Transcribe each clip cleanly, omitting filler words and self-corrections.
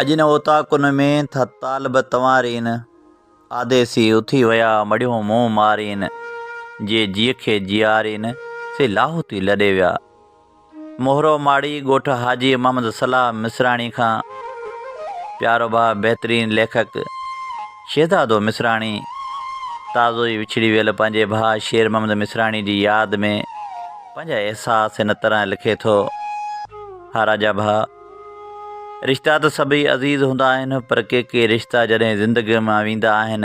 اڄ نه اوطاقن ۾ ٿا طالب تنوارين، آديسي اٿي ويا مڙهيون منهن مارين، جي جيء کي جيارين، سي لاهوتي لڏي ويا. مهرو ماڙي ڳوٺ حاجي محمد صلاح مصراڻي کان پيارو ڀاء بهترين ليکڪ شهزادو مصراڻي تازو ئي وڇڙي ويل پنهنجي ڀاء شير محمد مصراڻي جي ياد ۾ پنهنجا احساس هن طرح لکي ٿو، ها راجا ڀاء! رشتا ته سڀئي عزيز هوندا آهن پر ڪي ڪي رشتا جڏهن زندگيء مان ويندا آهن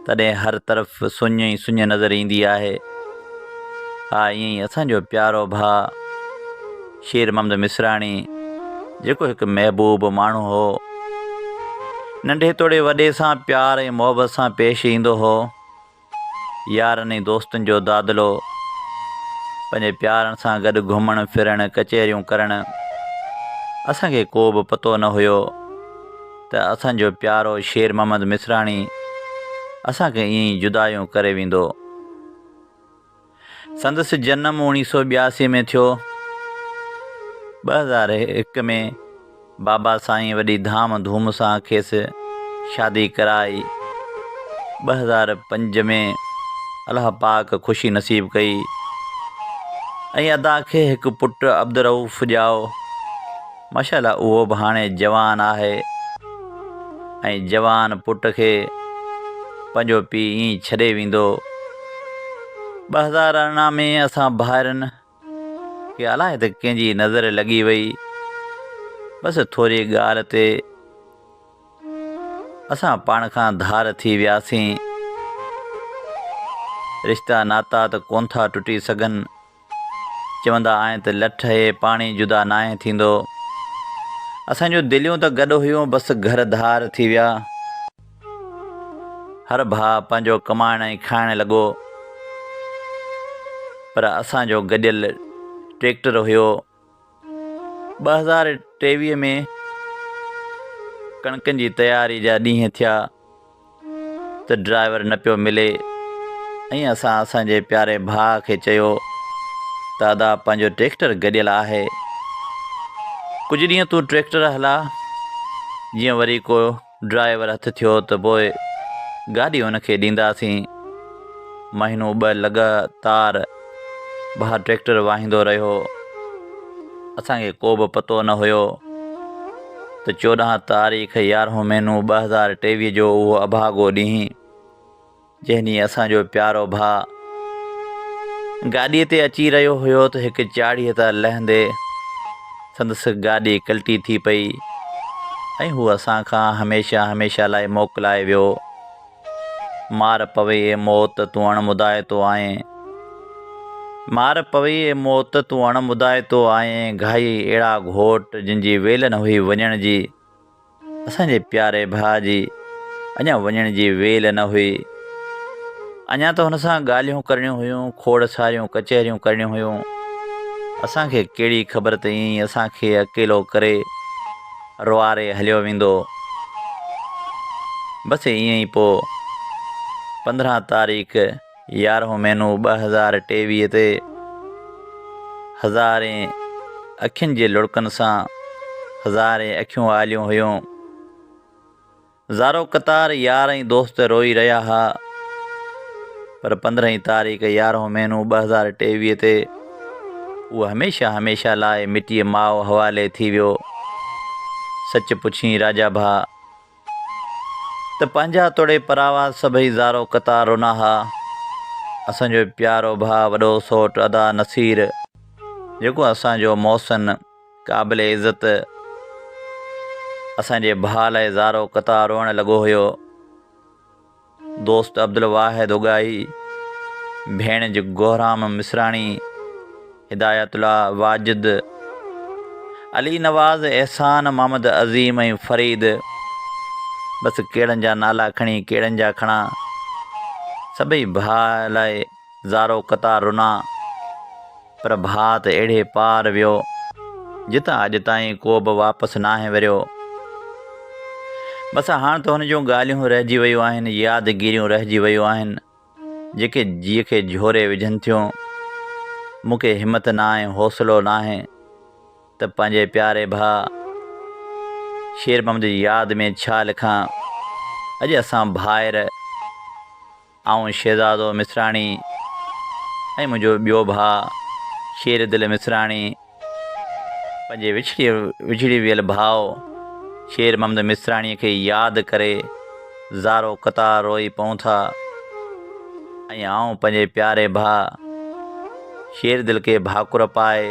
تڏهن هر طرف سڃ ئي سڃ نظر ايندي آهي. ها ائين ئي اسان جو پيارو ڀاء شير محمد مصراڻي جيڪو هڪ محبوب ماڻهو هو. ننڍي توڙي وڏي سان پيار ۽ محبت سان پيش ايندو هو. يارن ۽ دوستن جو دادلو، پنهنجي پيارن سان گڏ گهمڻ ڦرڻ، ڪچهريون ڪرڻ، اسان کي ڪو به پتو نه هيو ته اسان جو پيارو شير محمد مصراڻي اسان کي ائين ئي جدايون ڪري ويندو. سندس جنم اوڻيهه سو 82 ۾ ٿيو. 2001 ۾ بابا سائين وڏي ڌام ڌوم سان کيس شادي ڪرائي. 2005 ۾ الله پاڪ خوشي نصيب ڪئي ۽ ادا کي هڪ پٽ عبدالرئوف ڄائو. ماشاءالله اهو به هاڻي جوان آهي ۽ جوان پٽ کي پنهنجو پيء ائين ئي ڇڏي ويندو. 2018 ۾ اسان ڀائرن کي الائي ته ڪنهن جي نظر لڳي وئي. بس ٿوري ڳالهه تي اسان پاڻ کان ڌار ٿي وياسين. رشتا ناتا ته ڪونه ٿا ٽٽي سگهن. چوندا آهن ته لٺ ۽ پاڻي جدا ناهي ٿيندو. اسان جون دليون ته گڏ هيون بس گهر ڌار ٿي ويا. هر ڀاء پنهنجو ڪمائڻ ۽ کائڻ لڳو. پر اسان جو گڏيل ٽريڪٽر هيو. 2023 ۾ ڪڻڪن جي تياري جا ڏينهن ٿيا ته ڊرائيور نه پيو ملي ۽ اسان اسان جي پياري ڀاء کي چيو ته ادا پنهنجو ٽريڪٽر گڏيل آهي ڪجهه ڏينهن تون ٽريڪٽر هلاء جيئن وري ڪو ڊرائيور هٿ ٿيو ته پوء گاڏي هن کي ڏينداسين. مهينو ٻه لڳاتار ڀاء ٽريڪٽر واهيندو رهيو. اسان کي ڪو به پتو نه هيو ته 14 تاريخ يارهون مهينو 2023 جو اهو اڀاڳو ڏينهن جنهن ڏينهن اسان جو پيارو ڀاء گاڏيء تي اچي رهيو هيو ته هڪ چاڙهيء تان لهندي سندس گاڏي ڪلٽي ٿي پئي ۽ هو اسان کان هميشه هميشه لاء موڪلائي ويو. مار پوي اي موت تون اڻ مدائتو آهين. مار پوي اي موت تون اڻ مدائتو آهين گهائي اهڙا گهوٽ جن جي ويل نه هئي وڃڻ جي. اسان جي پياري ڀاء جي اڃا وڃڻ جي ويل نه هئي. اڃا ته هن سان ڳالهيون ڪرڻيون هيون، کوڙ ساريون ڪچهريون ڪرڻيون هيون. اسان کي ڪهڙي خبر ته ائين ئي اسان کي اڪيلو ڪري روئاري هليو ويندو. بس ائين ئي پوء 15 تاريخ يارهون مهينو 2023 تي هزارين اکين جي لڙڪن سان هزارين اکيون آليون هيون. زارو قطار يار ۽ دوست روئي رهيا ها. پر پندرهين تاريخ يارهون مهينو 2023 تي اهو هميشه هميشه لاء مٽيء ماء حوالي ٿي ويو. سچ پڇين راجا ڀاء! ته پنهنجا توڙي پراوا سڀئي زارو قطار رنا ها. اسان جو پيارو ڀاء وڏو سئوٽ ادا نصير جيڪو اسان جو محسن قابل عزت اسان جي ڀاء لاء زارو قطار روئڻ لڳو هيو. دوست عبدالواحد اڳاهي، ڀيڻج گهرام مصراڻي، هدايت الله واجد، علي نواز، احسان، محمد عظيم ۽ فريد، بس ڪهڙن جا نالا کڻي ڪهڙن جا کڻان، سڀئي ڀاء لاء زارو قطار رنا، پر ڀاء ته اهڙي پار ويو، جتان اڄ تائين ڪو به واپس ناهي وريو. بس هاڻ ته هن جون ڳالهيون رهجي ويون آهن، يادگيريون رهجي ويون آهن، جيڪي جيء کي جهوري وجهن ٿيون. مون کي همت ناهي، حوصلو ناهي ته پنهنجي پياري ڀاء شير محمد جي ياد ۾ ڇا لکان، اڄ اسان ڀائر، آئون شهزادو مصراڻي ۽ منهنجو ٻيو ڀاء شير دل مصراڻي پنهنجي وڇڙي وڇڙي ويل ڀاء شير محمد مصراڻي کي ياد ڪري زارو قطار روئي پئون ٿا ۽ آئون پنهنجي پياري ڀاء شير دل کي ڀاڪر پائي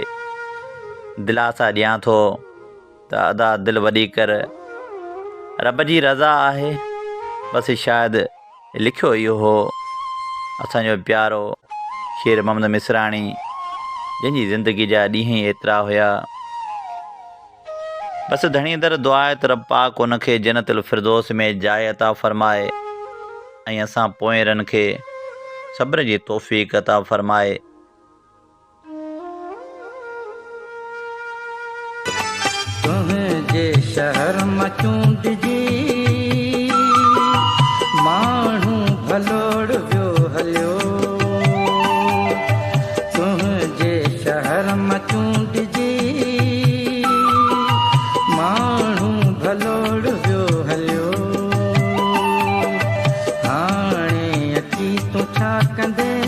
دلاسا ڏيان ٿو ته ادا دل وڏي ڪر رب جي رضا آهي بس شايد لکيو اهو هو اسان جو پيارو شير محمد مصراڻي جنهن جي زندگي جا ڏينهن ئي ايترا هيا. بس ڌڻي در دعا آهي ته رب پاڪ ان کي جنت الفردوس ۾ جاء عطا فرمائي ۽ اسان پوئينرن کي صبر جي توفيق عطا فرمائي. تنهنجي شهر مان چونڊجي ماڻهو ڀلوڙ ويو هليو تنهنجي شهر مان چونڊجي ماڻهو ڀلوڙ ويو هليو هاڻي اچي تون ڇا ڪندين.